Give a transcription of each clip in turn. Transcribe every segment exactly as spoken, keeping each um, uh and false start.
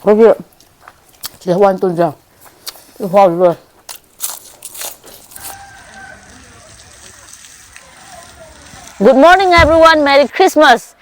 ꯑꯩꯈꯣꯏꯒꯤ ꯁꯤꯗ ꯍꯋꯥꯏ ꯃꯇꯣꯟꯁꯦ ꯁꯤ ꯍꯥꯎꯔꯤ ꯂꯣꯏꯔꯦ꯫ Good morning, everyone. Merry Christmas.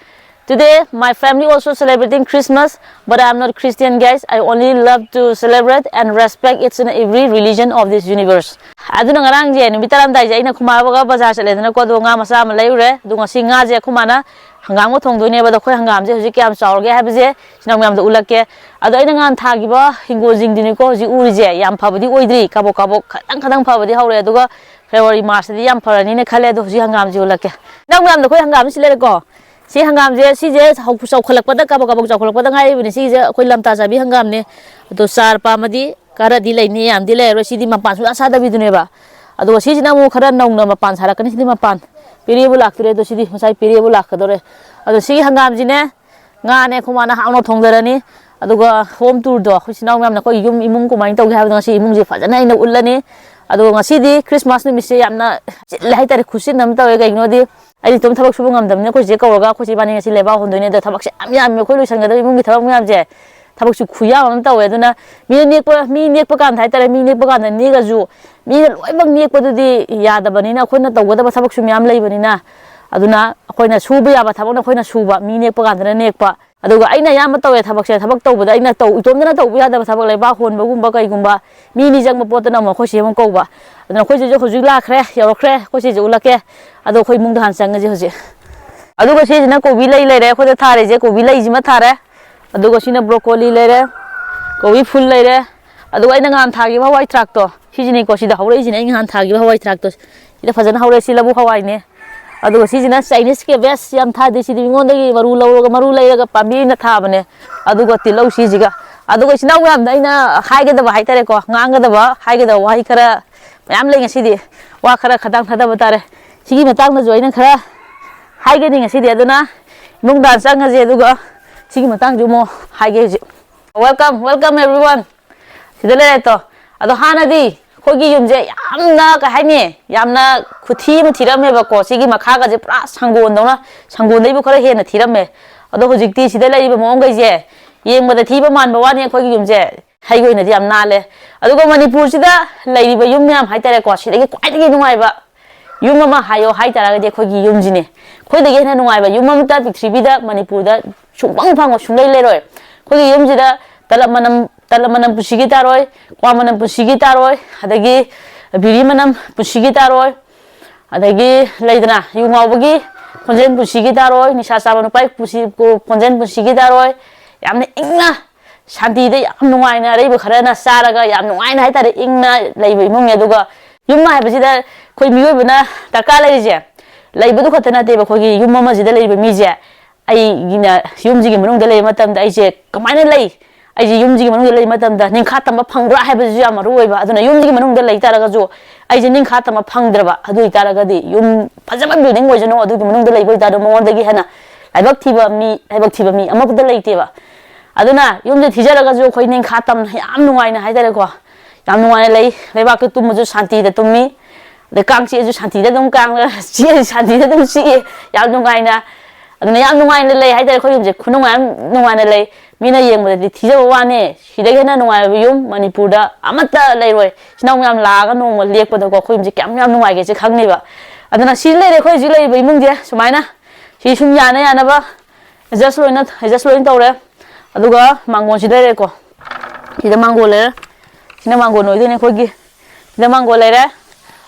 Today, my family also celebrating Christmas, but I am not Christian, guys. I only love to celebrate and respect each and every religion of this universe. ꯑꯗꯨꯅ ꯉꯔꯥꯡꯁꯦ ꯅꯨꯃꯤꯠ ꯇꯔꯥꯝꯗꯥꯏꯁꯦ ꯑꯩꯅ ꯈꯨꯃꯥꯕꯒ ꯕꯖꯥꯔ ꯆꯠꯂꯦꯗꯅꯀꯣ, ꯑꯗꯨꯒ ꯉꯥ ꯃꯆꯥ ꯑꯃ ꯂꯩꯔꯨꯔꯦ꯫ ꯑꯗꯣ ꯉꯁꯤ ꯉꯥꯁꯦ ꯑꯩꯈꯣꯏ ꯃꯥꯅ ꯍꯪꯒꯥꯝꯒ ꯊꯣꯡꯗꯣꯏꯅꯦꯕ꯫ ꯑꯗꯣ ꯑꯩꯈꯣꯏ ꯍꯪꯒꯥꯝꯁꯦ ꯍꯧꯖꯤꯛ ꯀꯌꯥꯝ ꯆꯥꯎꯔꯒꯦ ꯍꯥꯏꯕꯁꯦ ꯏꯆꯤꯟ ꯏꯅꯥꯎ ꯃꯌꯥꯝꯗ ꯎꯠꯂꯛꯀꯦ꯫ ꯑꯗꯣ ꯑꯩꯅ ꯉꯍꯥꯟ ꯊꯥꯈꯤꯕ ꯍꯤꯡꯒꯣꯜꯁꯤꯡꯗꯨꯅꯤꯀꯣ ꯍꯧꯖꯤꯛ ꯎꯔꯤꯁꯦ, ꯌꯥꯝ ꯐꯕꯗꯤ ꯑꯣꯏꯗ꯭ꯔꯤ, ꯀꯥꯕꯣꯛ ꯀꯥꯕꯣꯛ ꯈꯇꯪ ꯈꯇꯪ ꯐꯕꯗꯤ ꯍꯧꯔꯦ꯫ ꯑꯗꯨꯒ February Marchꯇꯗꯤ ꯌꯥꯝ ꯐꯔꯅꯤꯅ ꯈꯜꯂꯦ꯫ ꯑꯗꯣ ꯍꯧꯖꯤꯛ ꯍꯪꯒꯥꯝꯁꯦ ꯎꯠꯂꯛꯀꯦ꯫ ꯏꯆꯤꯟ ꯏꯅꯥꯎ ꯃꯌꯥꯝꯗ ꯑꯩꯈꯣꯏ ꯍꯪꯒꯥꯝꯁꯤ ꯂꯩꯔꯦꯀꯣ꯫ ꯁꯤ ꯍꯪꯒꯥꯝꯁꯦ, ꯁꯤꯁꯦ ꯍꯧ-, ꯆꯥꯎꯈꯠꯂꯛꯄꯗ, ꯀꯥꯕꯛ ꯀꯥꯕꯛ ꯆꯥꯎꯈꯠꯂꯛꯄꯗ ꯉꯥꯏꯔꯤꯕꯅꯤ꯫ ꯁꯤꯁꯦ ꯑꯩꯈꯣꯏ ꯂꯝꯇꯥ ꯆꯥꯕꯤ ꯍꯪꯒꯥꯝꯅꯦ꯫ ꯑꯗꯣ ꯆꯥꯔ ꯄꯥꯝꯃꯗꯤ ꯈꯔꯗꯤ ꯂꯩꯅꯤ, ꯌꯥꯝꯗꯤ ꯂꯩꯔꯔꯣꯏ꯫ ꯁꯤꯗꯤ ꯃꯄꯥꯟ ꯁꯨꯡꯁꯥ ꯁꯥꯗꯕꯤꯗꯨꯅꯦꯕ꯫ ꯑꯗꯨꯒ ꯁꯤꯁꯤꯅ ꯑꯃꯨꯛ ꯈꯔ ꯅꯧꯅ ꯃꯄꯥꯟ ꯁꯥꯔꯛꯀꯅꯤ꯫ ꯁꯤꯗꯤ ꯃꯄꯥꯟ ꯄꯦꯔꯦꯕꯨ ꯂꯥꯛꯇꯣꯔꯦ꯫ ꯑꯗꯣ ꯁꯤꯗꯤ ꯉꯁꯥꯏ ꯄꯦꯔꯦꯕꯨ ꯂꯥꯛꯀꯗꯧꯔꯦ꯫ ꯑꯗꯣ ꯁꯤꯒꯤ ꯍꯪꯒꯥꯝꯁꯤꯅꯦ, ꯉꯥꯅꯦ ꯑꯩꯈꯣꯏ ꯃꯥꯅ ꯍꯥꯎꯅ ꯊꯣꯡꯖꯔꯅꯤ꯫ ꯑꯗꯨꯒ home tourꯗꯣ ꯑꯩꯈꯣꯏ ꯏꯆꯤꯟ ꯏꯅꯥꯎ ꯃꯌꯥꯝꯅ ꯑꯩꯈꯣꯏ ꯌꯨꯝ ꯏꯃꯨꯡ ꯀꯃꯥꯏꯅ ꯇꯧꯒꯦ ꯍꯥꯏꯕꯗꯣ ꯉꯁꯤ ꯏꯃꯨꯡꯁꯦ ꯐꯖꯅ ꯑꯩꯅ ꯎꯠꯂꯅꯤ꯫ ꯑꯗꯨꯒ ꯉꯁꯤꯗꯤ Christmas ꯅꯨꯃꯤꯠꯁꯦ ꯌꯥꯝꯅ ꯆꯤꯜꯂꯦ ꯍꯥꯏꯇꯥꯔꯦ, ꯈꯨꯠꯆꯤꯟ ꯑꯃ ꯇꯧꯋꯦ꯫ ꯀꯩꯒꯤꯅꯣꯗꯤ ꯑꯩꯗꯤ ꯏꯇꯣꯝ ꯊꯕꯛ ꯁꯨꯕ ꯉꯝꯗꯕꯅꯤꯅ ꯑꯩꯈꯣꯏ ꯆꯦ ꯀꯧꯔꯒ ꯑꯩꯈꯣꯏ ꯆꯦ ꯏꯕꯥꯅꯤ ꯉꯁꯤ ꯂꯩꯕꯥꯛ ꯍꯣꯟꯗꯣꯏꯅꯦ꯫ ꯑꯗꯣ ꯊꯕꯛꯁꯦ ꯌꯥꯝ ꯌꯥꯝꯃꯦ ꯑꯩꯈꯣꯏ ꯂꯣꯏꯁꯟꯒꯗꯕ ꯏꯃꯨꯡꯒꯤ ꯊꯕꯛ ꯃꯌꯥꯝꯁꯦ꯫ ꯊꯕꯛꯁꯨ ꯈꯨꯌꯥꯝ ꯑꯃ ꯇꯧꯋꯦ꯫ ꯑꯗꯨꯅ ꯃꯤ ꯅꯦꯛꯄ, ꯃꯤ ꯅꯦꯛꯄ ꯀꯥꯟꯗ ꯍꯥꯏꯇꯥꯔꯦ, ꯃꯤ ꯅꯦꯛꯄ ꯀꯥꯟꯗ ꯅꯦꯛꯑꯁꯨ ꯃꯤꯅ ꯂꯣꯏꯅꯃꯛ ꯅꯦꯛꯄꯗꯨꯗꯤ ꯌꯥꯗꯕꯅꯤꯅ ꯑꯩꯈꯣꯏꯅ ꯇꯧꯒꯗꯕ ꯊꯕꯛꯁꯨ ꯃꯌꯥꯝ ꯂꯩꯕꯅꯤꯅ꯫ ꯑꯗꯨꯅ ꯑꯩꯈꯣꯏꯅ ꯁꯨꯕ ꯌꯥꯕ ꯊꯕꯛꯅ ꯑꯩꯈꯣꯏꯅ ꯁꯨꯕ, ꯃꯤ ꯅꯦꯛꯄ ꯀꯥꯟꯗꯅ ꯅꯦꯛꯄ꯫ ꯑꯗꯨꯒ ꯑꯩꯅ ꯑꯌꯥꯝꯕ ꯇꯧꯋꯦ ꯊꯕꯛꯁꯦ꯫ ꯊꯕꯛ ꯇꯧꯕꯗ ꯑꯩꯅ ꯇꯧ-, ꯏꯇꯣꯝꯇꯅ ꯇꯧꯕ ꯌꯥꯗꯕ ꯊꯕꯛ, ꯂꯩꯕꯥꯛ ꯍꯣꯟꯕꯒꯨꯝꯕ ꯀꯩꯒꯨꯝꯕ, ꯃꯤ ꯅꯤꯡꯁꯤꯡꯕ ꯄꯣꯠꯇꯅ ꯑꯃꯨꯛ ꯑꯩꯈꯣꯏ ꯆꯦ ꯑꯃꯨꯛ ꯀꯧꯕ꯫ ꯑꯗꯨꯅ ꯑꯩꯈꯣꯏ ꯆꯦꯁꯨ ꯍꯧꯖꯤꯛ ꯂꯥꯛꯈ꯭ꯔꯦ, ꯌꯧꯔꯛꯈ꯭ꯔꯦ꯫ ꯑꯩꯈꯣꯏ ꯆꯦꯁꯦ ꯎꯠꯂꯛꯀꯦ꯫ ꯑꯗꯣ ꯑꯩꯈꯣꯏ ꯏꯃꯨꯡꯗ ꯍꯥꯟꯅ ꯆꯪꯉꯁꯤ ꯍꯧꯖꯤꯛ꯫ ꯑꯗꯨꯒ ꯁꯤꯁꯤꯅ ꯀꯣꯕꯤ ꯂꯩ ꯂꯩꯔꯦ, ꯑꯩꯈꯣꯏꯗ ꯊꯥꯔꯤꯁꯦ ꯀꯣꯕꯤ ꯂꯩꯁꯤꯃ ꯊꯥꯔꯦ꯫ ꯑꯗꯨꯒ ꯁꯤꯅ broccoli ꯂꯩꯔꯦ, ꯀꯣꯕꯤ ꯐꯨꯜ ꯂꯩꯔꯦ꯫ ꯑꯗꯨꯒ ꯑꯩꯅ ꯉꯍꯥꯟ ꯊꯥꯈꯤꯕ ꯍꯋꯥꯏ ꯊ꯭ꯔꯥꯛꯇꯣ, ꯁꯤꯁꯤꯅꯤꯀꯣ, ꯁꯤꯗ ꯍꯧꯔꯛꯏꯁꯤꯅꯦ, ꯑꯩ ꯉꯍꯥꯟ ꯊꯥꯈꯤꯕ ꯍꯋꯥꯏ ꯊ꯭ꯔꯥꯛꯇꯣ꯫ ꯁꯤꯗ ꯐꯖꯅ ꯍꯧꯔꯛꯑꯦ, ꯁꯤ ꯂꯧꯕꯨꯛ ꯍꯋꯥꯏꯅꯦ꯫ ꯑꯗꯨꯒ ꯁꯤꯁꯤꯅ Chinese cabbage, ꯌꯥꯝ ꯊꯥꯗꯦ, ꯁꯤꯗꯤ ꯃꯤꯉꯣꯟꯗꯒꯤ ꯃꯔꯨ ꯂꯧꯔꯒ, ꯃꯔꯨ ꯂꯩꯔꯒ ꯄꯥꯝꯕꯤ ꯑꯣꯏꯅ ꯊꯥꯕꯅꯦ꯫ ꯑꯗꯨꯒ ꯇꯤꯜꯍꯧ ꯁꯤꯁꯤꯒ꯫ ꯑꯗꯨꯒ ꯏꯆꯤꯟ ꯏꯅꯥꯎ ꯃꯌꯥꯝꯗ ꯑꯩꯅ ꯍꯥꯏꯒꯗꯕ ꯍꯥꯏꯇꯥꯔꯦꯀꯣ, ꯉꯥꯡꯒꯗꯕ, ꯍꯥꯏꯒꯗꯕ ꯋꯥꯍꯩ ꯈꯔ ꯃꯌꯥꯝ ꯂꯩ ꯉꯁꯤꯗꯤ꯫ ꯋꯥ ꯈꯔ ꯈꯗꯥꯡ ꯊꯥꯗꯕ ꯇꯥꯔꯦ꯫ ꯁꯤꯒꯤ ꯃꯇꯥꯡꯗꯁꯨ ꯑꯩꯅ ꯈꯔ ꯍꯥꯏꯒꯅꯤ ꯉꯁꯤꯗꯤ꯫ ꯑꯗꯨꯅ ꯏꯃꯨꯡꯗ ꯆꯪꯉꯁꯦ, ꯑꯗꯨꯒ ꯁꯤꯒꯤ ꯃꯇꯥꯡꯁꯨ ꯑꯃꯨꯛ ꯍꯥꯏꯒꯦ ꯍꯧꯖꯤꯛ꯫ Welcome, welcome everyone. ꯁꯤꯗ ꯂꯩꯔꯦ ꯇꯣ꯫ ꯑꯗꯣ ꯍꯥꯟꯅꯗꯤ ꯑꯩꯈꯣꯏꯒꯤ ꯌꯨꯝꯁꯦ ꯌꯥꯝꯅ, ꯀꯩ ꯍꯥꯏꯅꯤ, ꯌꯥꯝꯅ ꯈꯨꯊꯤ ꯑꯃ ꯊꯤꯔꯝꯃꯦꯕꯀꯣ꯫ ꯁꯤꯒꯤ ꯃꯈꯥꯒꯁꯦ ꯄꯨꯔꯥ ꯁꯪꯒꯣꯟꯗꯧꯅ, ꯁꯪꯒꯣꯟꯗꯩꯕꯨ ꯈꯔ ꯍꯦꯟꯅ ꯊꯤꯔꯝꯃꯦ꯫ ꯑꯗꯣ ꯍꯧꯖꯤꯛꯇꯤ ꯁꯤꯗ ꯂꯩꯔꯤꯕ ꯃꯑꯣꯡꯈꯩꯁꯦ ꯌꯦꯡꯕꯗ ꯊꯤꯕ ꯃꯥꯟꯕ ꯋꯥꯅꯤ, ꯑꯩꯈꯣꯏꯒꯤ ꯌꯨꯝꯁꯦ ꯍꯩꯒꯤ ꯑꯣꯏꯅꯗꯤ ꯌꯥꯝ ꯅꯥꯜꯂꯦ꯫ ꯑꯗꯨꯒ ꯃꯅꯤꯄꯨꯔꯁꯤꯗ ꯂꯩꯔꯤꯕ ꯌꯨꯝ ꯃꯌꯥꯝ ꯍꯥꯏꯇꯥꯔꯦꯀꯣ, ꯁꯤꯗꯒꯤ ꯈ꯭ꯋꯥꯏꯗꯒꯤ ꯅꯨꯡꯉꯥꯏꯕ ꯌꯨꯝ ꯑꯃ ꯍꯥꯏꯌꯣ ꯍꯥꯏꯇꯥꯔꯒꯗꯤ ꯑꯩꯈꯣꯏꯒꯤ ꯌꯨꯝꯁꯤꯅꯤ꯫ ꯑꯩꯈꯣꯏꯗꯒꯤ ꯍꯦꯟꯅ ꯅꯨꯡꯉꯥꯏꯕ ꯌꯨꯝ ꯑꯃꯇ ꯄ꯭ꯔꯤꯊꯤꯕꯤꯗ, ꯃꯅꯤꯄꯨꯔꯗ ꯁꯨꯡꯐꯪ ꯐꯪꯉꯣꯏ, ꯁꯨꯡꯂꯩ ꯂꯩꯔꯣꯏ꯫ ꯑꯩꯈꯣꯏꯒꯤ ꯌꯨꯝꯁꯤꯗ ꯇꯂꯞ ꯃꯅꯝ, ꯇꯂꯞ ꯃꯅꯝ ꯄꯨꯟꯁꯤꯒꯤ ꯇꯥꯔꯣꯏ, ꯀ꯭ꯋꯥ ꯃꯅꯝ ꯄꯨꯟꯁꯤꯒꯤ ꯇꯥꯔꯣꯏ, ꯑꯗꯒꯤ ꯕꯤꯔꯤ ꯃꯅꯝ ꯄꯨꯟꯁꯤꯒꯤ ꯇꯥꯔꯣꯏ, ꯑꯗꯒꯤ ꯂꯩꯗꯅ, ꯌꯨ ꯉꯥꯎꯕꯒꯤ ꯈꯣꯟꯖꯦꯜ ꯄꯨꯟꯁꯤꯒꯤ ꯇꯥꯔꯣꯏ, ꯅꯤꯁꯥ ꯆꯥꯕ ꯅꯨꯄꯥꯒꯤ ꯄꯨꯟꯁꯤ, ꯈꯣꯟꯖꯦꯜ ꯄꯨꯟꯁꯤꯒꯤ ꯇꯥꯔꯣꯏ꯫ ꯌꯥꯝꯅ ꯏꯪꯅ, ꯁꯥꯟꯇꯤꯗ, ꯌꯥꯝ ꯅꯨꯡꯉꯥꯏꯅ, ꯑꯔꯩꯕ ꯈꯔꯅ ꯆꯥꯔꯒ ꯌꯥꯝ ꯅꯨꯡꯉꯥꯏꯅ ꯍꯥꯏꯇꯥꯔꯦ, ꯏꯪꯅ ꯂꯩꯕ ꯏꯃꯨꯡꯅꯦ꯫ ꯑꯗꯨꯒ ꯌꯨꯝ ꯍꯥꯏꯕꯁꯤꯗ ꯑꯩꯈꯣꯏ ꯃꯤꯑꯣꯏꯕꯅ ꯗꯔꯀꯥꯔ ꯂꯩꯔꯤꯁꯦ ꯂꯩꯕꯗꯨ ꯈꯛꯇ ꯅꯠꯇꯦꯕ꯫ ꯑꯩꯈꯣꯏꯒꯤ ꯌꯨꯝ ꯑꯃꯁꯤꯗ ꯂꯩꯔꯤꯕ ꯃꯤꯁꯦ, ꯑꯩꯒꯤꯅ ꯌꯨꯝꯁꯤꯒꯤ ꯃꯅꯨꯡꯗ ꯂꯩꯕ ꯃꯇꯝꯗ ꯑꯩꯁꯦ ꯀꯃꯥꯏꯅ ꯂꯩ, ꯑꯩꯁꯦ ꯌꯨꯝꯁꯤꯒꯤ ꯃꯅꯨꯡꯗ ꯂꯩꯕ ꯃꯇꯝꯗ ꯅꯤꯡꯈꯥ ꯇꯝꯕ ꯐꯪꯕ꯭ꯔꯥ ꯍꯥꯏꯕꯁꯤꯁꯨ ꯌꯥꯝ ꯃꯔꯨ ꯑꯣꯏꯕ꯫ ꯑꯗꯨꯅ ꯌꯨꯝꯁꯤꯒꯤ ꯃꯅꯨꯡꯗ ꯂꯩ ꯇꯥꯔꯒꯁꯨ ꯑꯩꯁꯦ ꯅꯤꯡꯈꯥ ꯇꯝꯕ ꯐꯪꯗ꯭ꯔꯕ, ꯑꯗꯨ ꯑꯣꯏꯇꯥꯔꯒꯗꯤ ꯌꯨꯝ ꯐꯖꯕ ꯕꯤꯜꯗꯤꯡ ꯑꯣꯏꯁꯅꯨ, ꯑꯗꯨꯒꯤ ꯃꯅꯨꯡꯗ ꯂꯩꯕ ꯑꯣꯏꯇꯥꯔꯗꯤ ꯃꯉꯣꯟꯗꯒꯤ ꯍꯦꯟꯅ ꯂꯥꯏꯕꯛ ꯊꯤꯕ ꯃꯤ, ꯂꯥꯏꯕꯛ ꯊꯤꯕ ꯃꯤ ꯑꯃꯠꯇ ꯂꯩꯇꯦꯕ꯫ ꯑꯗꯨꯅ ꯌꯨꯝꯁꯦ ꯊꯤꯖꯔꯒꯁꯨ ꯑꯩꯈꯣꯏ ꯅꯤꯡꯈꯥ ꯇꯝꯅ ꯌꯥꯝ ꯅꯨꯡꯉꯥꯏꯅ ꯍꯥꯏꯇꯥꯔꯦꯀꯣ, ꯌꯥꯝ ꯅꯨꯡꯉꯥꯏꯅ ꯂꯩ꯫ ꯂꯩꯕꯥꯛꯇ ꯇꯨꯝꯃꯁꯨ ꯁꯥꯟꯇꯤꯗ ꯇꯨꯝꯃꯤ, ꯑꯗꯩ ꯀꯥꯡ ꯆꯤꯛꯑꯁꯨ ꯁꯥꯟꯇꯤꯗ ꯑꯗꯨꯝ ꯀꯥꯡ, ꯆꯤꯛꯑꯁꯨ ꯁꯥꯟꯇꯤꯗ ꯑꯗꯨꯝ ꯆꯤꯛꯏ, ꯌꯥꯝ ꯅꯨꯡꯉꯥꯏꯅ꯫ ꯑꯗꯨꯅ ꯌꯥꯝ ꯅꯨꯡꯉꯥꯏꯅ ꯂꯩ ꯍꯥꯏꯇꯥꯔꯦ꯫ ꯑꯩꯈꯣꯏ ꯌꯨꯝꯁꯦ ꯈꯨꯅꯨꯡꯉꯥꯏ ꯌꯥꯝ ꯅꯨꯡꯉꯥꯏꯅ ꯂꯩ꯫ ꯃꯤꯅ ꯌꯦꯡꯕꯗꯗꯤ ꯊꯤꯖꯕ ꯋꯥꯅꯦ, ꯁꯤꯗꯒꯤ ꯍꯦꯟꯅ ꯅꯨꯡꯉꯥꯏꯕ ꯌꯨꯝ ꯃꯅꯤꯄꯨꯔꯗ ꯑꯃꯠꯇ ꯂꯩꯔꯣꯏ꯫ ꯏꯆꯤꯟ ꯏꯅꯥꯎ ꯃꯌꯥꯝ ꯂꯥꯛꯑꯒ ꯅꯣꯡꯃ ꯂꯦꯛꯄꯗꯀꯣ ꯑꯩꯈꯣꯏ ꯌꯨꯝꯁꯦ ꯀꯌꯥꯝ ꯌꯥꯝ ꯅꯨꯡꯉꯥꯏꯒꯦꯁꯦ ꯈꯪꯅꯦꯕ꯫ ꯑꯗꯨꯅ ꯁꯤ ꯂꯩꯔꯦ, ꯑꯩꯈꯣꯏ ꯍꯧꯖꯤꯛ ꯂꯩꯔꯤꯕ ꯏꯃꯨꯡꯁꯦ ꯁꯨꯃꯥꯏꯅ꯫ ꯁꯤ ꯁꯨꯝ ꯌꯥꯅ ꯌꯥꯅꯕ ꯑꯦꯗꯖꯁ ꯂꯣꯏꯅ, ꯑꯦꯗꯖꯁ ꯂꯣꯏꯅ ꯇꯧꯔꯦ꯫ ꯑꯗꯨꯒ ꯃꯥꯡꯒꯣꯟꯁꯤꯗ ꯂꯩꯔꯦꯀꯣ꯫ ꯁꯤꯗ ꯃꯥꯡꯒꯣꯟ ꯂꯩꯔꯦ꯫ ꯁꯤꯅ ꯃꯥꯡꯒꯣꯟ ꯑꯣꯏꯗꯣꯏꯅꯦ ꯑꯩꯈꯣꯏꯒꯤ꯫ ꯁꯤꯗ ꯃꯥꯡꯒꯣꯟ ꯂꯩꯔꯦ꯫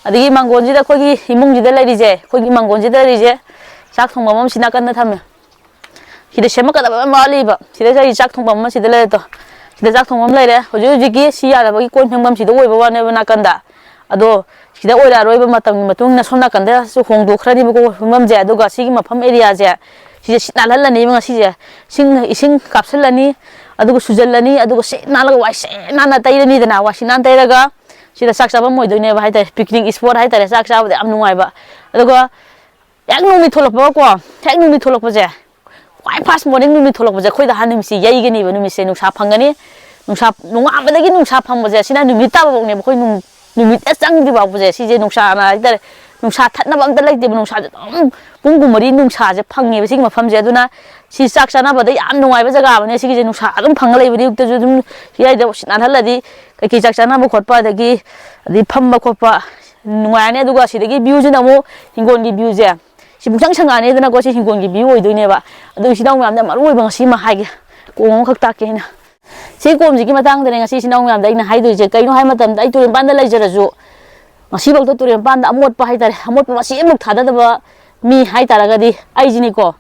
ꯑꯗꯒꯤ ꯃꯥꯡꯒꯣꯟꯁꯤꯗ ꯑꯩꯈꯣꯏꯒꯤ ꯏꯃꯨꯡꯁꯤꯗ ꯂꯩꯔꯤꯁꯦ, ꯑꯩꯈꯣꯏꯒꯤ ꯃꯥꯡꯒꯣꯟꯁꯤꯗ ꯂꯩꯔꯤꯁꯦ ꯆꯥꯛ ꯊꯣꯡꯐꯝ ꯑꯃ ꯁꯤ ꯅꯥꯀꯟꯗ ꯊꯝꯃꯦ꯫ ꯁꯤꯗ ꯁꯦꯝꯃꯛꯀꯗꯕ ꯌꯥꯝ ꯋꯥꯠꯂꯤꯕ꯫ ꯁꯤꯗ ꯑꯩ ꯆꯥꯛ ꯊꯣꯡꯐꯝ ꯑꯃ ꯁꯤꯗ ꯂꯩꯔꯦ ꯇꯣ꯫ ꯁꯤꯗ ꯆꯥꯛ ꯊꯣꯡꯐꯝ ꯂꯩꯔꯦ꯫ ꯍꯧꯖꯤꯛ ꯍꯧꯖꯤꯛꯀꯤ ꯁꯤ ꯌꯥꯗꯕꯒꯤ ꯀꯣꯟ ꯐꯦꯡꯐꯝ ꯁꯤꯗ ꯑꯣꯏꯕ ꯋꯥꯅꯦꯕ ꯅꯥꯀꯟꯗ꯫ ꯑꯗꯣ ꯁꯤꯗ ꯑꯣꯏꯔꯛꯑꯔꯣꯏꯕ, ꯃꯇꯝꯒꯤ ꯃꯇꯨꯡ ꯏꯟꯅ ꯁꯣꯝ ꯅꯥꯀꯟꯗꯁꯨ ꯍꯣꯡꯗꯣꯛꯈ꯭ꯔꯅꯤꯕꯀꯣ ꯐꯦꯡꯐꯝꯁꯦ꯫ ꯑꯗꯨꯒ ꯁꯤꯒꯤ ꯃꯐꯝ ꯑꯦꯔꯤꯌꯥꯁꯦ, ꯁꯤꯁꯦ ꯁꯤꯠ ꯅꯥꯜꯍꯜꯂꯅꯤꯕ ꯉꯁꯤꯁꯦ꯫ ꯏꯁꯤꯡ, ꯏꯁꯤꯡ ꯀꯥꯞꯁꯤꯜꯂꯅꯤ, ꯑꯗꯨꯒ ꯁꯨꯖꯜꯂꯅꯤ, ꯑꯗꯨꯒ ꯁꯤꯠ ꯅꯥꯜꯂꯒ ꯋꯥꯏ ꯁꯤꯠ ꯅꯥꯟꯅ ꯇꯩꯔꯅꯤꯗꯅ, ꯋꯥꯏ ꯁꯤꯠ ꯅꯥꯟꯅ ꯇꯩꯔꯒ ꯁꯤꯗ ꯆꯥꯛ ꯆꯥꯐꯝ ꯑꯣꯏꯗꯣꯏꯅꯦꯕ ꯍꯥꯏꯇꯥꯔꯦ, picnic spot ꯍꯥꯏꯇꯥꯔꯦ, ꯆꯥꯛ ꯆꯥꯕꯗ ꯌꯥꯝ ꯅꯨꯡꯉꯥꯏꯕ꯫ ꯑꯗꯨꯒ ꯍꯦꯛ ꯅꯨꯃꯤꯠ ꯊꯣꯛꯂꯛꯄꯒꯀꯣ, ꯍꯦꯛ ꯅꯨꯃꯤꯠ ꯊꯣꯛꯂꯛꯄꯁꯦ, ꯈ꯭ꯋꯥꯏ first morning ꯅꯨꯃꯤꯠ ꯊꯣꯛꯂꯛꯄꯁꯦ, ꯑꯩꯈꯣꯏꯗ ꯍꯥꯟꯅ ꯅꯨꯃꯤꯠꯁꯦ ꯌꯩꯒꯅꯦꯕ, ꯅꯨꯃꯤꯠꯁꯦ ꯅꯨꯡꯁꯥ ꯐꯪꯒꯅꯤ꯫ ꯅꯨꯡꯁꯥ, ꯅꯣꯡꯉꯥꯟꯕꯗꯒꯤ ꯅꯨꯡꯁꯥ ꯐꯪꯕꯁꯦ, ꯑꯁꯤꯅ ꯅꯨꯃꯤꯠ ꯇꯥꯕꯐꯥꯎꯅꯦꯕ ꯑꯩꯈꯣꯏ ꯅꯨꯡ-, ꯅꯨꯃꯤꯠ ꯍꯦꯛ ꯆꯪꯗ꯭ꯔꯤ ꯐꯥꯎꯕꯁꯦ, ꯁꯤꯁꯦ ꯅꯨꯡꯁꯥꯅ ꯍꯥꯏꯇꯥꯔꯦ, ꯅꯨꯡꯁꯥ ꯊꯠꯅꯕ ꯑꯝꯇ ꯂꯩꯇꯦꯕ꯫ ꯅꯨꯡꯁꯥꯁꯦ ꯑꯗꯨꯝ ꯄꯨꯡ ꯀꯨꯟꯃꯔꯤ ꯅꯨꯡꯁꯥꯁꯦ ꯐꯪꯉꯦꯕ ꯁꯤꯒꯤ ꯃꯐꯝꯁꯦ꯫ ꯑꯗꯨꯅ ꯁꯤ ꯆꯥꯛ ꯆꯥꯅꯕꯗ ꯌꯥꯝ ꯅꯨꯡꯉꯥꯏꯕ ꯖꯒꯥ ꯑꯃꯅꯦ꯫ ꯁꯤꯒꯤꯁꯦ ꯅꯨꯡꯁꯥ ꯑꯗꯨꯝ ꯐꯪꯉ ꯂꯩꯕꯗꯤ ꯑꯌꯨꯛꯇꯁꯨ ꯑꯗꯨꯝ ꯁꯤꯗꯩꯗ ꯅꯥꯜꯍꯜꯂꯗꯤ ꯀꯩꯀꯩ ꯆꯥꯛ ꯆꯥꯅꯕ ꯈꯣꯠꯄ, ꯑꯗꯒꯤ ꯑꯗꯩ ꯐꯝꯕ ꯈꯣꯠꯄ ꯅꯨꯡꯉꯥꯏꯔꯅꯤ꯫ ꯑꯗꯨꯒ ꯁꯤꯗꯒꯤ ꯚ꯭ꯌꯨꯁꯤꯅ ꯑꯃꯨꯛ ꯍꯤꯡꯒꯣꯜꯒꯤ ꯚ꯭ꯌꯨꯁꯦ ꯁꯤ ꯄꯨꯡꯁꯪ ꯁꯪꯉꯛꯑꯅꯤꯗꯅꯀꯣ꯫ ꯁꯤ ꯍꯤꯡꯒꯣꯜꯒꯤ ꯚ꯭ꯌꯨ ꯑꯣꯏꯗꯣꯏꯅꯦꯕ꯫ ꯑꯗꯨ ꯏꯆꯤꯟ ꯏꯅꯥꯎ ꯃꯌꯥꯝꯗ ꯃꯔꯨ ꯑꯣꯏꯕ ꯉꯁꯤ ꯑꯃ ꯍꯥꯏꯒꯦ꯫ ꯀꯣꯝ ꯑꯃꯈꯛ ꯇꯥꯛꯀꯦ ꯑꯩꯅ꯫ ꯁꯤ ꯀꯣꯝꯁꯤꯒꯤ ꯃꯇꯥꯡꯗꯅꯦ ꯉꯁꯤ ꯏꯆꯤꯟ ꯏꯅꯥꯎ ꯃꯌꯥꯝꯗ ꯑꯩꯅ ꯍꯥꯏꯗꯣꯏꯁꯦ꯫ ꯀꯩꯅꯣ ꯍꯥꯏ ꯃꯇꯝꯗ ꯑꯩ ꯇꯨꯔꯦꯟ ꯃꯄꯥꯟꯗ ꯂꯩꯖꯔꯁꯨ ꯉꯁꯤꯐꯥꯎꯗ ꯇꯨꯔꯦꯟ ꯃꯄꯥꯟꯗ ꯑꯃꯣꯠꯄ ꯍꯥꯏꯇꯥꯔꯦ, ꯑꯃꯣꯠꯄ ꯃꯆꯦꯠ ꯑꯃꯐꯥꯎ ꯊꯥꯗꯗꯕ ꯃꯤ ꯍꯥꯏꯇꯥꯔꯒꯗꯤ ꯑꯩꯁꯤꯅꯤꯀꯣ꯫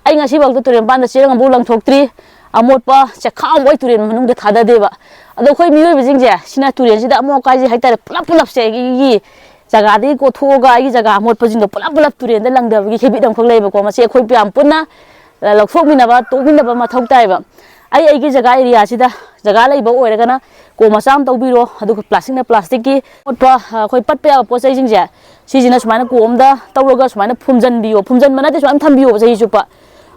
ꯑꯩ ꯉꯁꯤꯐꯥꯎꯗ ꯇꯨꯔꯦꯟ ꯃꯄꯥꯟꯗ ꯆꯦꯔꯪ ꯑꯃꯐꯥꯎ ꯂꯪꯊꯣꯛꯇ꯭ꯔꯤ, ꯑꯃꯣꯠꯄ ꯆꯦꯈꯥꯎ ꯑꯃꯐꯥꯎ ꯑꯩ ꯇꯨꯔꯦꯟ ꯃꯅꯨꯡꯗ ꯊꯥꯗꯗꯦꯕ꯫ ꯑꯗꯣ ꯑꯩꯈꯣꯏ ꯃꯤꯑꯣꯏꯕꯁꯤꯡꯁꯦ ꯁꯤꯅ ꯇꯨꯔꯦꯟꯁꯤꯗ ꯑꯃꯣꯠ ꯑꯀꯥꯏꯁꯦ ꯍꯥꯏꯇꯥꯔꯦ, ꯄꯨꯂꯞ ꯄꯨꯂꯞꯁꯦ ꯑꯩꯒꯤ ꯖꯒꯥꯗꯒꯤ ꯀꯣꯊꯣꯛꯑꯒ ꯑꯩꯒꯤ ꯖꯒꯥ ꯑꯃꯣꯠꯄꯁꯤꯡꯗꯣ ꯄꯨꯂꯞ ꯄꯨꯂꯞ ꯇꯨꯔꯦꯟꯗ ꯂꯪꯊꯕꯒꯤ ꯍꯦꯕꯤꯠ ꯑꯃꯈꯛ ꯂꯩꯌꯦꯕꯀꯣ꯫ ꯃꯁꯤ ꯑꯩꯈꯣꯏ ꯃꯌꯥꯝ ꯄꯨꯟꯅ ꯂꯧꯊꯣꯛꯃꯤꯟꯅꯕ, ꯇꯣꯛꯃꯤꯟꯅꯕ ꯃꯊꯧ ꯇꯥꯏꯕ꯫ ꯑꯩ ꯑꯩꯒꯤ ꯖꯒꯥ ꯑꯦꯔꯤꯌꯥꯁꯤꯗ ꯖꯒꯥ ꯂꯩꯕ ꯑꯣꯏꯔꯒꯅ ꯀꯣꯝ ꯃꯆꯥ ꯑꯃ ꯇꯧꯕꯤꯔꯣ꯫ ꯑꯗꯨꯒ ꯄ꯭ꯂꯥꯁꯇꯤꯛꯅ ꯄ꯭ꯂꯥꯁꯇꯤꯛꯀꯤ ꯑꯃꯣꯠꯄ, ꯑꯩꯈꯣꯏ ꯄꯠꯄ ꯌꯥꯕ ꯄꯣꯠ ꯆꯩꯁꯤꯡꯁꯦ ꯁꯤꯁꯤꯅ ꯁꯨꯃꯥꯏꯅ ꯀꯣꯝꯗ ꯇꯧꯔꯒ ꯁꯨꯃꯥꯏꯅ ꯐꯨꯝꯖꯤꯟꯕꯤꯌꯣ꯫ ꯐꯨꯝꯖꯤꯟꯕ ꯅꯠꯇꯦ, ꯁꯨꯃꯥꯏꯅ ꯊꯝꯕꯤꯌꯣꯕ ꯆꯍꯤ ꯆꯨꯞꯄ꯫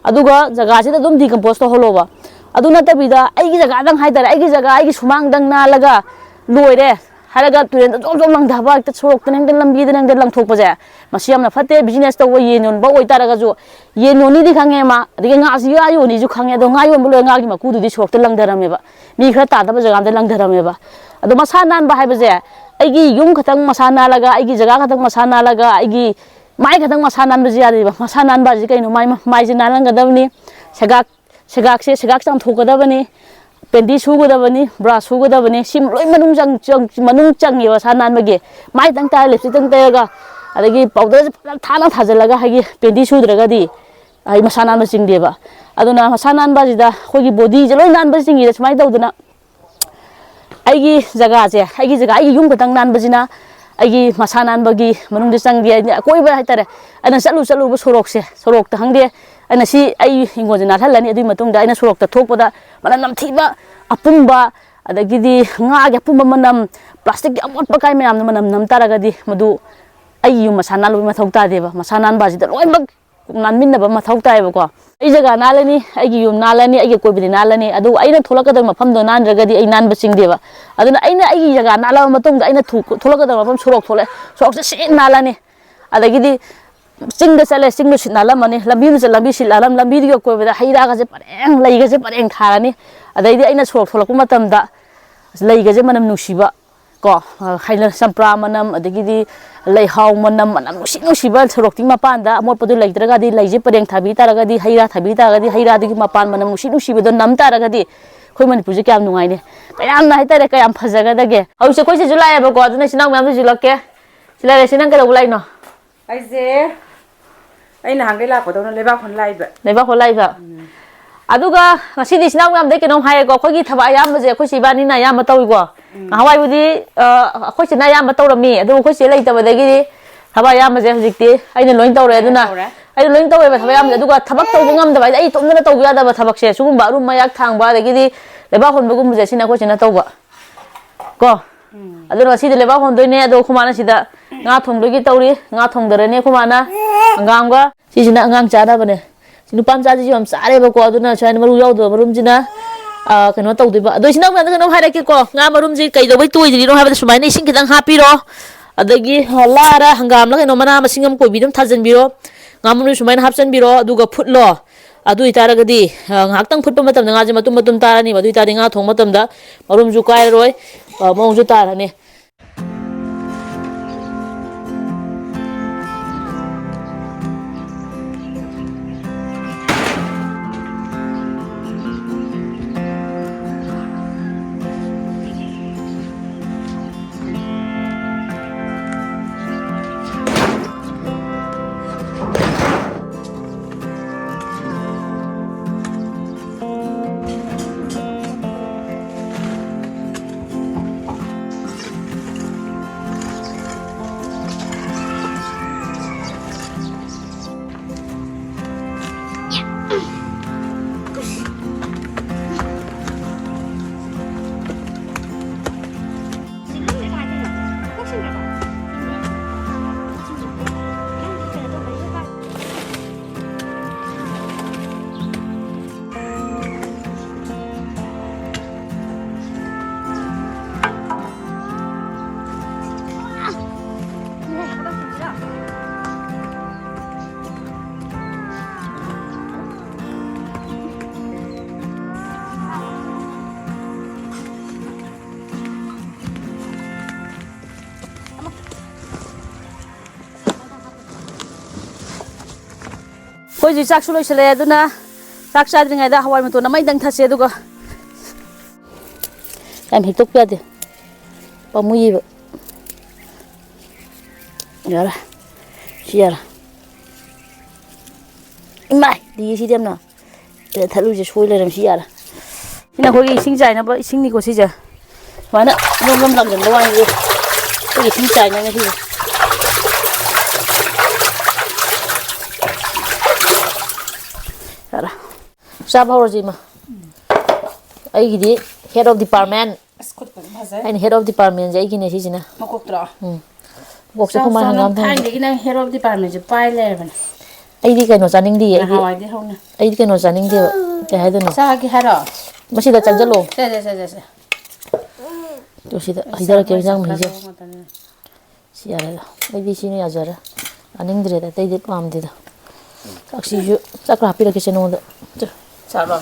ꯑꯗꯨꯒ ꯖꯒꯥꯁꯤꯗ ꯑꯗꯨꯝ ꯗꯤꯀꯝꯄꯣꯁ ꯇꯧꯍꯜꯂꯣꯕ꯫ ꯑꯗꯨ ꯅꯠꯇꯕꯤꯗ ꯑꯩꯒꯤ ꯖꯒꯥꯗꯪ ꯍꯥꯏꯇꯥꯔꯦ, ꯑꯩꯒꯤ ꯖꯒꯥ, ꯑꯩꯒꯤ ꯁꯨꯃꯥꯡꯗꯪ ꯅꯥꯜꯂꯒ ꯂꯣꯏꯔꯦ ꯍꯥꯏꯔꯒ ꯇꯨꯔꯦꯟꯗ ꯖꯣꯝ ꯖꯣꯝ ꯂꯪꯊꯕ, ꯍꯦꯛꯇ ꯁꯣꯔꯣꯛꯇ ꯅꯪꯗ ꯂꯝꯕꯤꯗ ꯅꯪꯗ ꯂꯪꯊꯣꯛꯄꯁꯦ, ꯃꯁꯤ ꯌꯥꯝꯅ ꯐꯠꯇꯦ꯫ ꯕꯤꯖꯤꯅꯦꯁ ꯇꯧꯕ ꯌꯦꯟ ꯌꯣꯟꯕ ꯑꯣꯏꯇꯥꯔꯒꯁꯨ ꯌꯦꯟ ꯌꯣꯟꯅꯤꯗꯤ ꯈꯪꯉꯦ ꯃꯥ, ꯑꯗꯒꯤ ꯉꯥꯁꯨ ꯉꯥ ꯌꯣꯟꯅꯤꯁꯨ ꯈꯪꯉꯦ꯫ ꯑꯗꯣ ꯉꯥ ꯌꯣꯟꯕ ꯂꯣꯏꯔ ꯉꯥꯒꯤ ꯃꯀꯨꯗꯨꯗꯤ ꯁꯣꯔꯣꯛꯇ ꯂꯪꯊꯔꯝꯃꯦꯕ, ꯃꯤ ꯈꯔ ꯇꯥꯗꯕ ꯖꯒꯥꯗ ꯂꯪꯊꯔꯝꯃꯦꯕ꯫ ꯑꯗꯣ ꯃꯁꯥ ꯅꯥꯟꯕ ꯍꯥꯏꯕꯁꯦ ꯑꯩꯒꯤ ꯌꯨꯝ ꯈꯛꯇꯪ ꯃꯁꯥ ꯅꯥꯜꯂꯒ, ꯑꯩꯒꯤ ꯖꯒꯥ ꯈꯛꯇꯪ ꯃꯁꯥ ꯅꯥꯜꯂꯒ, ꯑꯩꯒꯤ ꯃꯥꯏ ꯈꯛꯇꯪ ꯃꯁꯥ ꯅꯥꯟꯕꯁꯦ ꯌꯥꯗꯦꯕ꯫ ꯃꯁꯥ ꯅꯥꯟꯕ ꯍꯥꯏꯁꯦ ꯀꯩꯅꯣ? ꯃꯥꯏ, ꯃꯥꯏꯁꯦ ꯅꯥꯜꯍꯟꯒꯗꯕꯅꯤ, ꯁꯦꯒꯥꯛ ꯁꯦꯒꯥꯛꯁꯦ, ꯁꯦꯒꯥꯛ ꯆꯥꯝꯊꯣꯛꯀꯗꯕꯅꯤ, ꯄꯦꯟꯇꯤ ꯁꯨꯒꯗꯕꯅꯤ, ꯕ꯭ꯔꯥꯁ ꯁꯨꯒꯗꯕꯅꯤ꯫ ꯁꯤ ꯂꯣꯏ ꯃꯅꯨꯡ ꯆꯪ-, ꯆꯪ-, ꯃꯅꯨꯡ ꯆꯪꯉꯦꯕ ꯁꯥ ꯅꯥꯟꯕꯒꯤ꯫ ꯃꯥꯏꯗꯪ ꯇꯥꯔ, ꯂꯤꯞꯁꯇꯤꯛꯇꯪ ꯇꯩꯔꯒ, ꯑꯗꯒꯤ ꯄꯥꯎꯗꯔꯁꯦ ꯐꯖꯅ ꯊꯥꯅ ꯊꯥꯖꯤꯜꯂꯒ, ꯍꯥꯏꯗꯤ ꯄꯦꯟꯇꯤ ꯁꯨꯗ꯭ꯔꯒꯗꯤ ꯑꯩ ꯃꯁꯥ ꯅꯥꯟꯕ ꯆꯤꯡꯗꯦꯕ꯫ ꯑꯗꯨꯅ ꯃꯁꯥ ꯅꯥꯟꯕ ꯑꯁꯤꯗ ꯑꯩꯈꯣꯏꯒꯤ ꯕꯣꯗꯤꯁꯦ ꯂꯣꯏ ꯅꯥꯟꯕ ꯆꯤꯡꯉꯤꯗ꯫ ꯁꯨꯃꯥꯏꯅ ꯇꯧꯗꯅ ꯑꯩꯒꯤ ꯖꯒꯥꯁꯦ, ꯑꯩꯒꯤ ꯖꯒꯥ, ꯑꯩꯒꯤ ꯌꯨꯝ ꯈꯛꯇꯪ ꯅꯥꯟꯕꯁꯤꯅ ꯑꯩꯒꯤ ꯃꯁꯥ ꯅꯥꯟꯕꯒꯤ ꯃꯅꯨꯡꯗ ꯆꯪꯗꯦ꯫ ꯑꯩꯅ ꯑꯀꯣꯏꯕ ꯍꯥꯏꯇꯥꯔꯦ, ꯑꯩꯅ ꯆꯠꯂꯨ ꯆꯠꯂꯨꯕ ꯁꯣꯔꯣꯛꯁꯦ, ꯁꯣꯔꯣꯛꯇ ꯈꯪꯗꯦ, ꯑꯩꯅ ꯁꯤ ꯑꯩ ꯍꯤꯡꯒꯣꯜꯁꯦ ꯅꯥꯜꯍꯜꯂꯅꯤ꯫ ꯑꯗꯨꯒꯤ ꯃꯇꯨꯡꯗ ꯑꯩꯅ ꯁꯣꯔꯣꯛꯇ ꯊꯣꯛꯄꯗ ꯃꯅꯝ ꯅꯝꯊꯤꯕ, ꯑꯄꯨꯝꯕ, ꯑꯗꯒꯤꯗꯤ ꯉꯥꯒꯤ ꯑꯄꯨꯝꯕ ꯃꯅꯝ, ꯄ꯭ꯂꯥꯁꯇꯤꯛꯀꯤ ꯑꯃꯣꯠꯄ ꯑꯀꯥꯏ ꯃꯌꯥꯝꯅ ꯃꯅꯝ ꯅꯝ ꯇꯥꯔꯒꯗꯤ ꯃꯗꯨ ꯑꯩꯒꯤ ꯌꯨꯝ ꯃꯁꯥ ꯅꯥꯜꯂꯨꯕꯒꯤ ꯃꯊꯧ ꯇꯥꯗꯦꯕ꯫ ꯃꯁꯥ ꯅꯥꯟꯕ ꯑꯁꯤꯗ ꯂꯣꯏꯅꯃꯛ ꯅꯥꯟꯃꯤꯟꯅꯕ ꯃꯊꯧ ꯇꯥꯏꯌꯦꯕꯀꯣ꯫ ꯑꯩ ꯖꯒꯥ ꯅꯥꯜꯂꯅꯤ, ꯑꯩꯒꯤ ꯌꯨꯝ ꯅꯥꯜꯂꯅꯤ, ꯑꯩꯒꯤ ꯑꯀꯣꯏꯕꯗꯤ ꯅꯥꯜꯂꯅꯤ, ꯑꯗꯨꯕꯨ ꯑꯩꯅ ꯊꯣꯛꯂꯛꯀꯗꯕ ꯃꯐꯝꯗꯣ ꯅꯥꯟꯗ꯭ꯔꯒꯗꯤ ꯑꯩ ꯅꯥꯟꯕ ꯆꯤꯡꯗꯦꯕ꯫ ꯑꯗꯨꯅ ꯑꯩꯅ ꯑꯩꯒꯤ ꯖꯒꯥ ꯅꯥꯜꯂꯕ ꯃꯇꯨꯡꯗ ꯑꯩꯅ ꯊꯣꯛ-, ꯊꯣꯛꯂꯛꯀꯗꯕ ꯃꯐꯝ ꯁꯣꯔꯣꯛ ꯊꯣꯛꯂꯛꯑꯦ, ꯁꯣꯔꯣꯛꯁꯦ ꯁꯦꯡꯅ ꯅꯥꯜꯂꯅꯤ꯫ ꯑꯗꯒꯤꯗꯤ ꯆꯤꯡꯗ ꯆꯠꯂꯦ, ꯆꯤꯡꯗ ꯁꯤꯠ ꯅꯥꯜꯂꯝꯃꯅꯤ, ꯂꯝꯕꯤꯗ ꯆꯠ-, ꯂꯝꯕꯤ ꯁꯤꯠ ꯅꯥꯜꯂꯝ-, ꯂꯝꯕꯤꯗꯨꯒꯤ ꯑꯀꯣꯏꯕꯗ ꯍꯩ ꯔꯥꯒꯁꯦ ꯄꯔꯦꯡ, ꯂꯩꯒꯁꯦ ꯄꯔꯦꯡ ꯊꯥꯔꯅꯤ꯫ ꯑꯗꯩꯗꯤ ꯑꯩꯅ ꯁꯣꯔꯣꯛ ꯊꯣꯛꯂꯛꯄ ꯃꯇꯝꯗ ꯂꯩꯒꯁꯦ ꯃꯅꯝ ꯅꯨꯡꯁꯤꯕ, ꯀꯣ, ꯍꯥꯏꯅ ꯆꯝꯄ꯭ꯔꯥ ꯃꯅꯝ, ꯑꯗꯒꯤꯗꯤ ꯂꯩꯍꯥꯎ ꯃꯅꯝ, ꯃꯅꯝ ꯅꯨꯡꯁꯤ ꯅꯨꯡꯁꯤꯕ ꯁꯣꯔꯣꯛꯇꯤ ꯃꯄꯥꯟꯗ ꯑꯃꯣꯠꯄꯗꯨ ꯂꯩꯇ꯭ꯔꯒꯗꯤ, ꯂꯩꯁꯦ ꯄꯔꯦꯡ ꯊꯥꯕꯤ ꯇꯥꯔꯒꯗꯤ, ꯍꯩ ꯔꯥ ꯊꯥꯕꯤ ꯇꯥꯔꯒꯗꯤ, ꯍꯩ ꯔꯥꯗꯨꯒꯤ ꯃꯄꯥꯟ ꯃꯅꯝ ꯅꯨꯡꯁꯤ ꯅꯨꯡꯁꯤꯕꯗꯣ ꯅꯝ ꯇꯥꯔꯒꯗꯤ, ꯑꯩꯈꯣꯏ ꯃꯅꯤꯄꯨꯔꯁꯦ ꯀꯌꯥꯝ ꯅꯨꯡꯉꯥꯏꯅꯤ, ꯀꯌꯥꯝꯅ ꯍꯥꯏꯇꯥꯔꯦ, ꯀꯌꯥꯝ ꯐꯖꯒꯗꯒꯦ꯫ ꯍꯧꯖꯤꯛꯁꯦ ꯑꯩꯈꯣꯏ ꯁꯤꯁꯨ ꯂꯥꯛꯑꯦꯕꯀꯣ, ꯑꯗꯨꯅ ꯏꯆꯤꯟ ꯏꯅꯥꯎ ꯃꯌꯥꯝꯗꯁꯨ ꯂꯛꯀꯦ꯫ ꯁꯤ ꯂꯩꯔꯦ, ꯁꯤ ꯅꯪ ꯀꯩꯗꯧꯕ ꯂꯥꯛꯏꯅꯣ? ꯑꯩꯁꯦ, ꯑꯩ ꯅꯍꯥꯟꯈꯩ ꯂꯥꯛꯄꯗꯧꯅ ꯂꯩꯕꯥꯛ ꯍꯣꯟ ꯂꯥꯛꯏꯕ꯫ ꯂꯩꯕꯥꯛ ꯍꯣꯟ ꯂꯥꯛꯏꯕ꯫ ꯎꯝ꯫ ꯑꯗꯨꯒ ꯉꯁꯤꯗꯤ ꯏꯆꯤꯟ ꯏꯅꯥꯎ ꯃꯌꯥꯝꯗꯩ ꯀꯩꯅꯣꯝ ꯍꯥꯏꯌꯦꯀꯣ, ꯑꯩꯈꯣꯏꯒꯤ ꯊꯕꯛ ꯑꯌꯥꯝꯕꯁꯦ ꯑꯩꯈꯣꯏ ꯆꯦ ꯏꯕꯥꯅꯤꯅ ꯑꯌꯥꯝꯕ ꯇꯧꯏꯀꯣ꯫ ꯎꯝ꯫ ꯅꯍꯥꯟꯋꯥꯏꯕꯨꯗꯤ, ꯑ, ꯑꯩꯈꯣꯏ ꯆꯦꯅ ꯑꯌꯥꯝꯕ ꯇꯧꯔꯝꯃꯤ, ꯑꯗꯨꯕꯨ ꯑꯩꯈꯣꯏ ꯆꯦ ꯂꯩꯇꯕꯗꯒꯤ ꯊꯕꯛ ꯑꯌꯥꯝꯕꯁꯦ ꯍꯧꯖꯤꯛꯇꯤ ꯑꯩꯅ ꯂꯣꯏ ꯇꯧꯔꯦ꯫ ꯑꯩꯅ ꯑꯗꯨꯅ ꯇꯧꯔꯦ꯫ ꯑꯩꯅ ꯂꯣꯏ ꯇꯧꯋꯦꯕ ꯊꯕꯛ ꯑꯌꯥꯝꯕꯁꯦ, ꯑꯗꯨꯒ ꯊꯕꯛ ꯇꯧꯕ ꯉꯝꯗꯕ ꯍꯥꯏꯗꯤ ꯑꯩ ꯏꯇꯣꯝꯇꯅ ꯇꯧꯕ ꯌꯥꯗꯕ ꯊꯕꯛꯁꯦ, ꯁꯤꯒꯨꯝꯕ ꯑꯔꯨꯝ ꯑꯌꯥꯛ ꯊꯥꯡꯕ, ꯑꯗꯒꯤꯗꯤ ꯂꯩꯕꯥꯛ ꯍꯣꯟꯕꯒꯨꯝꯕꯁꯦ, ꯁꯤꯅ ꯑꯩꯈꯣꯏ ꯆꯦꯅ ꯇꯧꯕ꯫ ꯀꯣ? ꯎꯝ꯫ ꯑꯗꯨꯅ ꯉꯁꯤꯗꯤ ꯂꯩꯕꯥꯛ ꯍꯣꯟꯗꯣꯏꯅꯦ, ꯑꯗꯣ ꯑꯩꯈꯣꯏ ꯃꯥꯅ ꯁꯤꯗ ꯉꯥ ꯊꯣꯡꯗꯣꯏꯒꯤ ꯇꯧꯔꯤ꯫ ꯉꯥ ꯊꯣꯡꯗꯔꯅꯤ ꯑꯩꯈꯣꯏ ꯃꯥꯅ ꯍꯪꯒꯥꯝꯒ꯫ ꯁꯤꯁꯤꯅ ꯑꯉꯥꯡ ꯆꯥꯅꯕꯅꯦ꯫ ꯁꯤ ꯅꯨꯄꯥ ꯃꯆꯥꯁꯤꯁꯨ ꯌꯥꯝ ꯆꯥꯔꯦꯕꯀꯣ, ꯑꯗꯨꯅ ꯁꯨꯃꯥꯏꯅ ꯃꯔꯨ ꯌꯥꯎꯗꯕ ꯃꯔꯨꯝꯁꯤꯅ, ꯑ, ꯀꯩꯅꯣ ꯇꯧꯗꯣꯏꯕ꯫ ꯑꯗꯣ ꯏꯆꯤꯟ ꯏꯅꯥꯎ ꯃꯌꯥꯝꯗ ꯀꯩꯅꯣꯝ ꯍꯥꯏꯔꯛꯀꯦꯀꯣ, ꯉꯥ ꯃꯔꯨꯝꯁꯤ ꯀꯩꯗꯧꯕꯩ ꯇꯣꯏꯗ꯭ꯔꯤꯅꯣ ꯍꯥꯏꯕꯗ ꯁꯨꯃꯥꯏꯅ ꯏꯁꯤꯡ ꯈꯤꯇꯪ ꯍꯥꯞꯄꯤꯔꯣ, ꯑꯗꯒꯤ ꯂꯥꯔ ꯍꯪꯒꯥꯝꯂ ꯀꯩꯅꯣ ꯃꯅꯥ ꯃꯁꯤꯡ ꯑꯃ ꯀꯣꯕꯤ ꯑꯗꯨꯝ ꯊꯥꯖꯤꯟꯕꯤꯔꯣ, ꯉꯥ ꯃꯔꯨꯝ ꯁꯨꯃꯥꯏꯅ ꯍꯥꯞꯆꯤꯟꯕꯤꯔꯣ, ꯑꯗꯨꯒ ꯐꯨꯠꯂꯣ꯫ ꯑꯗꯨ ꯑꯣꯏꯇꯥꯔꯒꯗꯤ, ꯑ, ꯉꯥꯏꯍꯥꯛꯇꯪ ꯐꯨꯠꯄ ꯃꯇꯝꯗ ꯉꯥꯁꯦ ꯃꯇꯨꯝ ꯃꯇꯨꯝ ꯇꯥꯔꯅꯤꯕ꯫ ꯑꯗꯨ ꯑꯣꯏꯇꯥꯔꯗꯤ ꯉꯥ ꯊꯣꯡꯕ ꯃꯇꯝꯗ ꯃꯔꯨꯝꯁꯨ ꯀꯥꯏꯔꯔꯣꯏ, ꯑ, ꯃꯑꯣꯡꯁꯨ ꯇꯥꯔꯅꯤ꯫ ꯍꯧꯖꯤꯛ ꯆꯥꯛꯁꯨ ꯂꯣꯏꯁꯤꯜꯂꯛꯑꯦ, ꯑꯗꯨꯅ ꯆꯥꯛ ꯆꯥꯗ꯭ꯔꯤꯉꯩꯗ ꯍꯋꯥꯏ ꯃꯇꯣꯟ ꯑꯃ ꯍꯦꯛꯇꯪ ꯊꯠꯁꯦ, ꯑꯗꯨꯒ ꯌꯥꯝ ꯍꯦꯛꯇꯣꯛꯄ ꯌꯥꯗꯦ, ꯄꯥꯝꯃꯨꯏꯌꯦꯕ꯫ ꯌꯥꯔꯦ, ꯁꯤ ꯌꯥꯔꯦ꯫ ꯏꯃꯥꯏ, ꯂꯤꯌꯦ ꯁꯤꯗꯤ ꯌꯥꯝꯅ꯫ ꯁꯤꯗ ꯊꯠꯂꯨꯁꯦ ꯁꯣꯏ ꯂꯩꯔꯝꯃꯦ, ꯁꯤ ꯌꯥꯔꯦ꯫ ꯁꯤꯅ ꯑꯩꯈꯣꯏꯒꯤ ꯏꯁꯤꯡ ꯆꯥꯏꯅꯕ ꯏꯁꯤꯡꯅꯤꯀꯣ ꯁꯤꯁꯦ꯫ ꯁꯨꯃꯥꯏꯅ ꯏꯔꯣꯝ ꯂꯣꯝ ꯂꯪꯁꯤꯟꯕ ꯋꯥꯅꯤꯁꯦ꯫ ꯑꯩꯈꯣꯏꯒꯤ ꯏꯁꯤꯡ ꯆꯥꯏꯅꯕ ꯁꯤꯁꯦ꯫ ꯌꯥꯔꯦ꯫ ꯆꯥꯕ ꯍꯧꯔꯁꯤ, ꯏꯃꯥ꯫ ꯑꯩꯒꯤꯗꯤ head of department꯫ ꯑꯁ, ꯈꯨꯠꯀꯁꯨ ꯐꯖꯩ꯫ ꯑꯩꯅ head of departmentꯁꯦ ꯑꯩꯒꯤꯅꯦ ꯁꯤꯁꯤꯅ꯫ ꯃꯀꯣꯛꯇ꯭ꯔꯣ? ꯎꯝ꯫ ꯃꯀꯣꯛꯁꯦ ꯆꯥꯎ, ꯑꯩꯈꯣꯏ ꯃꯥꯅ ꯆꯥꯎ, ꯅꯪ ꯍꯪꯒꯥꯝ ꯊꯣꯡꯉꯦ꯫ ꯊꯥꯏꯅꯗꯒꯤ ꯅꯪ head of departmentꯁꯦ ꯄꯥꯏ ꯂꯩꯔꯕꯅꯦ꯫ ꯑꯩꯗꯤ ꯀꯩꯅꯣ ꯆꯥꯅꯤꯡꯗꯤꯌꯦ, ꯑꯩꯗꯤ, ꯅꯍꯥꯟꯋꯥꯏꯗꯩ ꯍꯧꯅ꯫ ꯑꯩꯗꯤ ꯀꯩꯅꯣ ꯆꯥꯅꯤꯡꯗꯦꯕ꯫ ꯀꯩ ꯍꯥꯏꯗꯣꯏꯅꯣ? ꯆꯥꯒꯦ ꯍꯥꯏꯔꯣ? ꯃꯁꯤꯗ ꯆꯪꯁꯤꯜꯂꯣ꯫ ꯁꯦ, ꯁꯦ, ꯁꯦ, ꯁꯦ, ꯁꯦ꯫ ꯑꯗꯣ ꯁꯤꯗ ꯑꯩ ꯍꯩꯊꯔꯛꯀꯦ ꯆꯥꯛ ꯏꯟꯖꯥꯡ ꯃꯍꯤꯁꯦ꯫ ꯆꯥꯗꯧꯕ ꯉꯥꯛꯇꯅꯦ꯫ ꯁꯤ ꯌꯥꯔꯦꯗ꯫ ꯑꯩꯗꯤ ꯁꯤꯅ ꯌꯥꯖꯔꯦ꯫ ꯆꯥꯅꯤꯡꯗ꯭ꯔꯦꯗ, ꯑꯇꯩꯗꯤ ꯄꯥꯝꯗꯦꯗ꯫ ꯆꯥꯛꯁꯤꯁꯨ, ꯆꯥꯛ ꯈꯔ ꯍꯥꯞꯄꯤꯔꯛꯀꯦꯁꯦ ꯅꯉꯣꯟꯗ꯫ ꯆꯥꯔꯣ꯫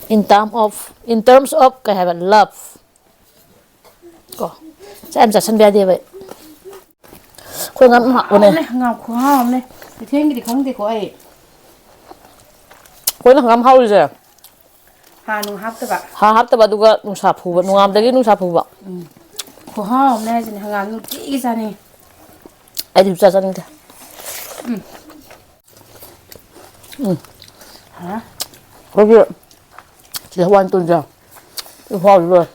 In term of, in terms of ꯀꯩ ꯍꯥꯏꯕ? Love꯫ ꯀꯣ꯫ ꯆꯥꯛ ꯌꯥꯝ ꯆꯥꯁꯟꯕ ꯌꯥꯗꯦꯕ꯫ ꯑꯩꯈꯣꯏ ꯉꯥ ꯑꯗꯨꯝ ꯍꯥꯞꯄꯅꯦ꯫ ꯍꯥꯎꯕꯅꯦ, ꯉꯥ ꯈꯨꯍꯥꯎ ꯑꯃꯅꯦ꯫ ꯀꯩꯊꯦꯜꯒꯤꯗꯤ ꯈꯪꯗꯦꯀꯣ ꯑꯩ꯫ ꯑꯩꯈꯣꯏꯅ ꯍꯪꯒꯥꯝ ꯍꯥꯎꯔꯤꯁꯦ꯫ ꯍꯥꯔ ꯅꯨꯡ ꯍꯥꯞꯇꯕ꯫ ꯍꯥꯔ ꯍꯥꯞꯇꯕ, ꯑꯗꯨꯒ ꯅꯨꯡꯁꯥ ꯐꯨꯕ, ꯅꯣꯡꯉꯥꯟꯕꯗꯒꯤ ꯅꯨꯡꯁꯥ ꯐꯨꯕ꯫ ꯎꯝ꯫ ꯈꯨꯍꯥꯎ ꯑꯃꯅꯦ ꯍꯥꯏꯁꯤꯅꯦ, ꯍꯪꯒꯥꯝ ꯅꯨꯡꯇꯤꯒꯤ ꯆꯥꯅꯤꯡꯉꯤ꯫ ꯑꯩꯗꯤ ꯁꯨꯡꯆꯥ ꯆꯥꯅꯤꯡꯗꯦ꯫ ꯎꯝ꯫ ꯎꯝ꯫ ꯍꯥ? ꯑꯩꯈꯣꯏꯒꯤ ꯁꯤꯗ ꯍꯋꯥꯏ ꯃꯇꯣꯟꯁꯦ꯫ ꯁꯤ ꯍꯋꯥꯏꯁꯦ ꯂꯣꯏꯔꯦ꯫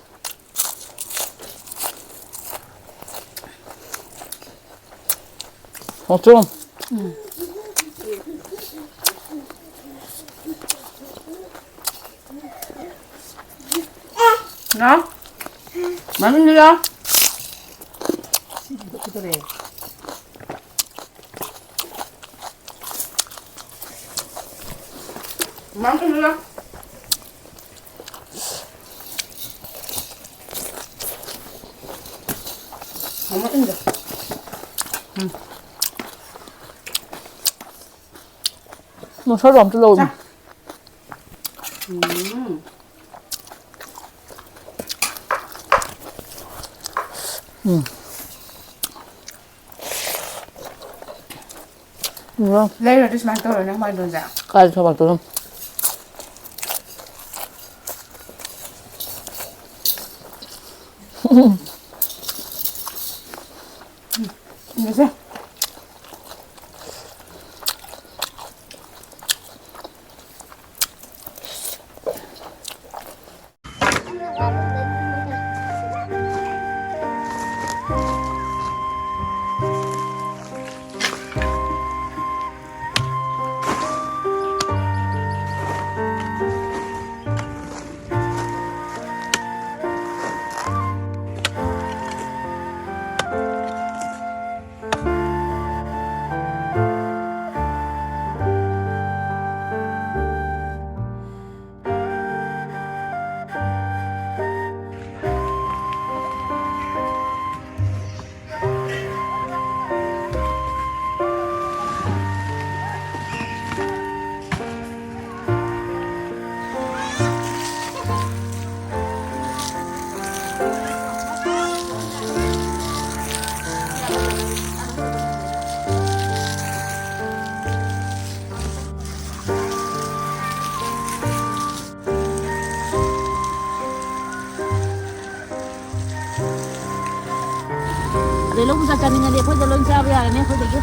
ꯍꯥꯎꯇ꯭ꯔꯣ? ꯎꯝ꯫ ꯂꯥꯎ꯫ ꯃꯅꯨꯡꯗ ꯂꯥꯎ꯫ ꯃꯅꯨꯡꯗ ꯂꯥꯎ꯫ ꯃꯃꯥ ꯏꯟꯗ꯫ ꯎꯝ꯫ ꯃꯁꯥꯗꯣ ꯑꯝꯇ ꯂꯧ꯫ ꯆꯥ꯫ ꯎꯝ꯫ ꯎꯝ꯫ ꯂꯩꯔꯨꯔꯗꯤ ꯁꯨꯃꯥꯏꯅ ꯇꯧꯔꯣꯏ ꯅꯪ ꯃꯥꯏꯗꯣꯟꯁꯦ꯫ ꯀꯥꯏꯗ ꯊꯣꯛꯂꯛꯇꯣꯏꯅꯣ? ꯌꯦꯡꯉꯁꯦ꯫ ꯑꯗꯩ ꯂꯧ ꯄꯨꯖꯥ ꯆꯥꯅꯤꯡꯉꯗꯤ ꯑꯩꯈꯣꯏꯗ ꯂꯣꯏ ꯆꯥꯕ ꯌꯥꯔꯅꯤ ꯑꯩꯈꯣꯏꯗꯒꯤ꯫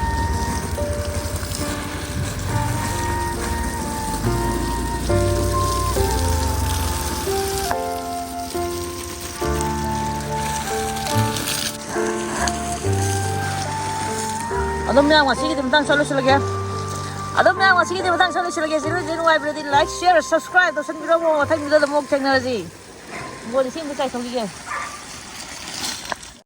ꯑꯗꯨꯝ ꯃꯌꯥꯝ ꯉꯁꯤꯒꯤꯗꯤ ꯃꯇꯥꯡ ꯁ꯭ꯋꯥꯏ ꯂꯣꯏꯁꯤꯜꯂꯒꯦ꯫ ꯑꯗꯨꯝ ꯃꯌꯥꯝ ꯉꯁꯤꯒꯤꯗꯤ ꯃꯇꯥꯡ ꯁ꯭ꯋꯥꯏ ꯂꯣꯏꯁꯤꯜꯂꯒꯦ꯫ ꯁꯤ ꯅꯨꯡꯉꯥꯏꯕꯤꯔꯗꯤ like, share, subscribe ꯇꯧꯁꯟꯕꯤꯔꯝꯃꯣ꯫ ꯃꯊꯪ video ꯗ ꯑꯃꯨꯛ ꯊꯦꯡꯅꯔꯁꯤ꯫ ꯍꯤꯡꯒꯣꯜ ꯏꯁꯤꯡ ꯑꯝꯇ ꯆꯥꯏꯊꯣꯛꯈꯤꯒꯦ꯫